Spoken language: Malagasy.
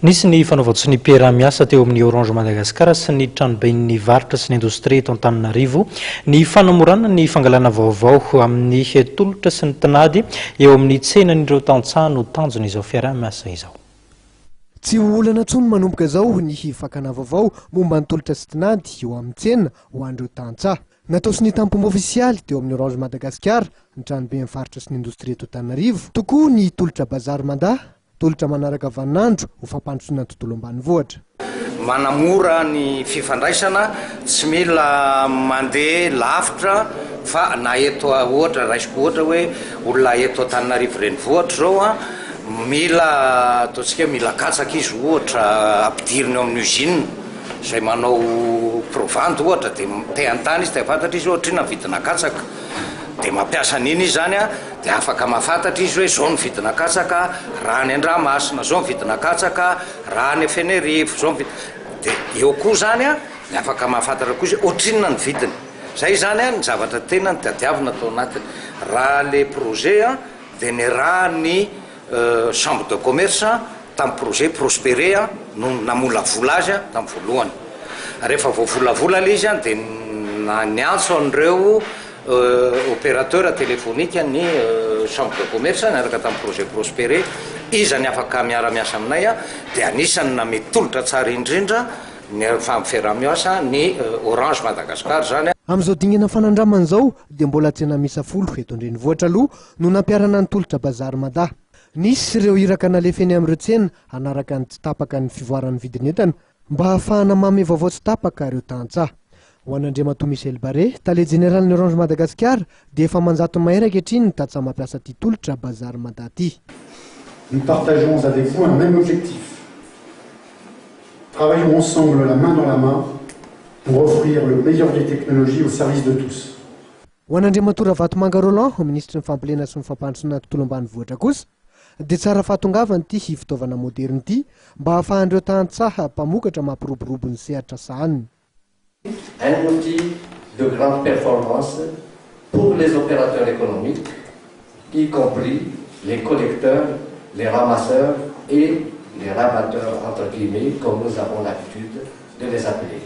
Nisy ny fanaovan-tsoniam-piaraha-miasa teo amin'ny Orange Madagascar sy ny Tranoben'ny varotra sy ny indostria eto Antananarivo ny fanamorana ny fangalana vaovao amin'ny tolotra sy ny tinady eo amin'ny tsenan'ireo tantsaha no tanjon'izao fiaraha-miasa izao. Tsy ho olana intsony manomboka izao ny fakana vaovao momba ny tolotra sy tinady eo amin'ny tsena ho an'ireo tantsaha. Natao sonia tamim-pomba ofisialy teo amin'ny Orange Madagascar, ny Tranoben'ny varotra sy ny indostria eto Antananarivo, tokoa ny tolotra Bazary Mada. Tolotra manaraka vaninandro ho fampandrosoana ny tontolo ambanivohitra. Manamora ny fifandraisana, tsy mila mandeha lavitra fa na eto ohatra, raisiko ohatra hoe olona eto Antananarivo renivohitra izao an, mila ataontsika hoe mila katsaka izy ohatra ampidirina eo amin'ny usine izay manao provandy ohatra dia te hanontany izy te hahafantatra izy hoe ohatrinona ny vidina katsaka dia mampiasa an'iny izy izany an. Dia afaka mahafantatra izy hoe izao ny vidina katsaka raha any Andramasina, izao ny vidina katsaka raha any Fenerivo, izao ny vidina, dia eo koa izany an, dia afaka mahafantatra koa izy hoe ohatrinona ny vidiny. Izay izany an ny zavatra tena notadiavina tao anatiny. Raha ilay projet an, dia niarahan'ny chambre de commerce tamin'ny projet Prospere no namolavola azy tamin'ny voalohany. Rehefa voavolavola ilay izy dia niantso an'ireo opérateur téléphonique ny chambre de commerce niaraka tamin'ny projet Prospere, iza ny afaka miara-miasa aminay dia anisan'ny namehy tolotra tsara indrindra ny amin'ny fiaraha-miasa ny Orange Madagascar izany. Amin'izao dingana fanandramana izao dia mbola tsena miisa 10 eto an-drenivohitra aloha no nampiharana ny tolotra Bazary Mada. Nisy ireo iraka nalefa eny amin'ireo tsena hanaraka ny tsy tapaka ny fivoaran'ny vidin'entana mba hahafahana manome vaovao tsy tapaka ireo tantsaha. Ho an'Andriamatoa Michel Barret, tale jeneralin'ny Orange Madagascar, dia efa aman-jato mahery ankehitriny ny tantsaha mampiasa ity tolotra Bazary Mada ity. Nous partageons avec vous un même objectif. Travaillons ensemble la main dans la main pour offrir le meilleur des technologies au service de tous. Ho an'Andriamatoa Ravatomanga Roland, minisitry ny fambolena sy ny fampandrosoana ny tontolo ambanivohitra kosa, dia tsara fahatongavana ity fitaovana moderina ity mba hahafahan'ireo tantsaha mpamokatra mampiroborobo ny sehatra sahaniny. Un outil de grande performance pour les opérateurs économiques, y compris les collecteurs, les ramasseurs et les rabatteurs entre guillemets comme nous avons l'habitude de les appeler.